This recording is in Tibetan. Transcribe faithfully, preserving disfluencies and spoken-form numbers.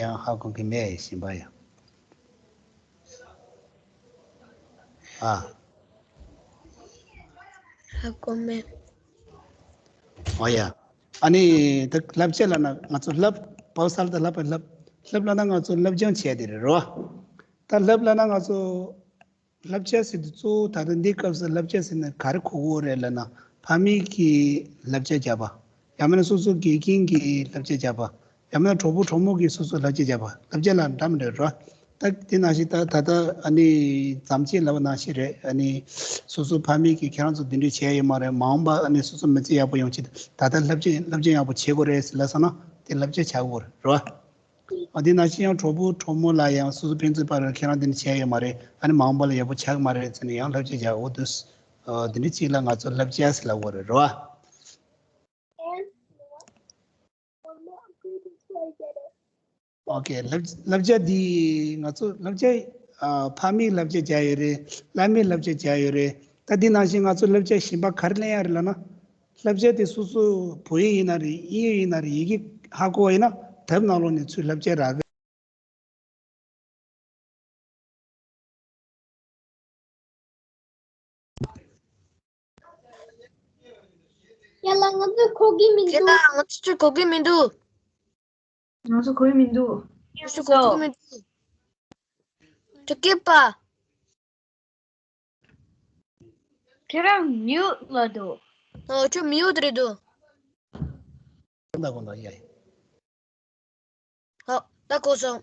ཡང་ཧ་གོ་གི་མེད་གཞན་པ་ཡང་། ཨ། ཧ་གོ་མེད། ཨོ་ཡ། ཨ་ནི་ད་བསླབ་བྱ་ལབ་ན་ང་ཚོ་བསླབ་པའོ་སལ་ད་བསླབ་པའི་བསླབ། བསླབ་ལབ་ན་ང་ཚོ་བསླབ་སྦྱོང་བྱས་དེ་རེད་རོ། ད་བསླབ་ལབ་ན་ང་ཚོ་བསླབ་བྱ་ཟེར་དུས་གཙོ་བོ་ད་ལྟ་འདི་སྐབས་སུ་བསླབ་བྱ་ཟེར་ན་ག་རེ་གོ་གི་ཡོད་རེད་ལབ་ན་ཕ་མས་ཀྱིས་བསླབ་བྱ་བརྒྱབ་པ། ཡང་མིན་ན་སོ་སོ་དགེ་རྒན་གྱིས་བསླབ་བྱ་བརྒྱབ་པ། ཡང་མིན་ན་གྲོགས་པོ་གྲོགས་མོ་གིས་སོ་སོ་བསླབ་བྱ་བརྒྱབ་པ། བསླབ་བྱ་ལ་འདྲ་མི་འདྲ་རོ། ད་དེ་ནང་བཞིན་ད་ད་ལྟ་ཨ་ནི་མཚམས་བཅད་ལབ་པ་ནང་བཞིན་རེད། ཨ་ནི་སོ་སོ་ཕ་མས་ཀྱིས་ཁྱེད་རང་ཚོ་འདི་འདྲ་བྱས་ཡོད་མ་རེད། མ་འོངས་པ་ཨ་ནི་སོ་སོ་མི་ཚེ་ཡག་པོ་ཡོང་ཆེད་ད་ལྟ་བསླབ་བྱ་བསླབ་བྱ་ཡག་པོ་བྱེད་དགོས་རེད་ཟེར་ལབ་སོང་ན་དེ་བསླབ་བྱ་ཆགས་ཀྱི་ཡོད་རེད་རོ། ཨ་དེ་ནང་བཞིན་ཡང་གྲོགས་པོ་གྲོགས་མོ་ལ་ཡང་སོ་སོ་ཕན་ཚུན་བར་ཁྱེད་རང་འདི་འདྲ་བྱས་ཡོད་མ་རེད། ཨ་ནི་མ་འོངས་པ་ལ་ཡག་པོ་ཆགས་ཀྱི་མ་རེད་ཟེར་ནས་ཡང་བསླབ་བྱ་བརྒྱབ། འོ་དུས་འདི་འདྲ་ཅིག་ལ་ང་ཚོ་བསླབ་བྱ་ཟེར་ལབ་ཀྱི་ཡོད་རེད་རོ། ཨོ་ཁེ། བསླབ་བསླབ་བྱ་འདི་ང་ཚོ་བསླབ་བྱ་ཨ་ཕ་མས་བསླབ་བྱ་བརྒྱབ་ཡོད་རེད། བླ་མས་བསླབ་བྱ་བརྒྱབ་ཡོད་རེད། ད་འདི་ནང་བཞིན་ང་ཚོ་བསླབ་བྱ་གཞན་པ་ག་རེ་ལེན་ཡག་རེད་ལབ་ན། བསླབ་བྱ་དེ་སོ་སོ་བོད་ཡིག་ཡིན་ན་རེད། དབྱིན་ཡིག་ཡིན་ན་རེད། ཡི་གེ་ཧ་གོ་བ་ཡིན་ན་དེབ་ནང་ལོགས་ནས་ཚུར་བསླབ་བྱ་རག་གི། ཡ་ལ་ང་ཚོས་གོ་གི་མི་ཁྱེད་འདུག་ལ་ང་ཚོས་གོ་གི་མི་འདུག་ང་ཚོ་གོ་གི་མི་འདུག་ང་ཚོས་གོ་གི་མི་འདུག་ཁྱོད་སྐྱིད་པ། ཁྱེད་རང་མིའུ་ལ་འདུག་ཨོ་ཁྱོད་མིའུ་དེ་རེད་འདུག་ད་གོ་ན་ཡ་ཡ། ཨོ་ད་གོ་སོང་།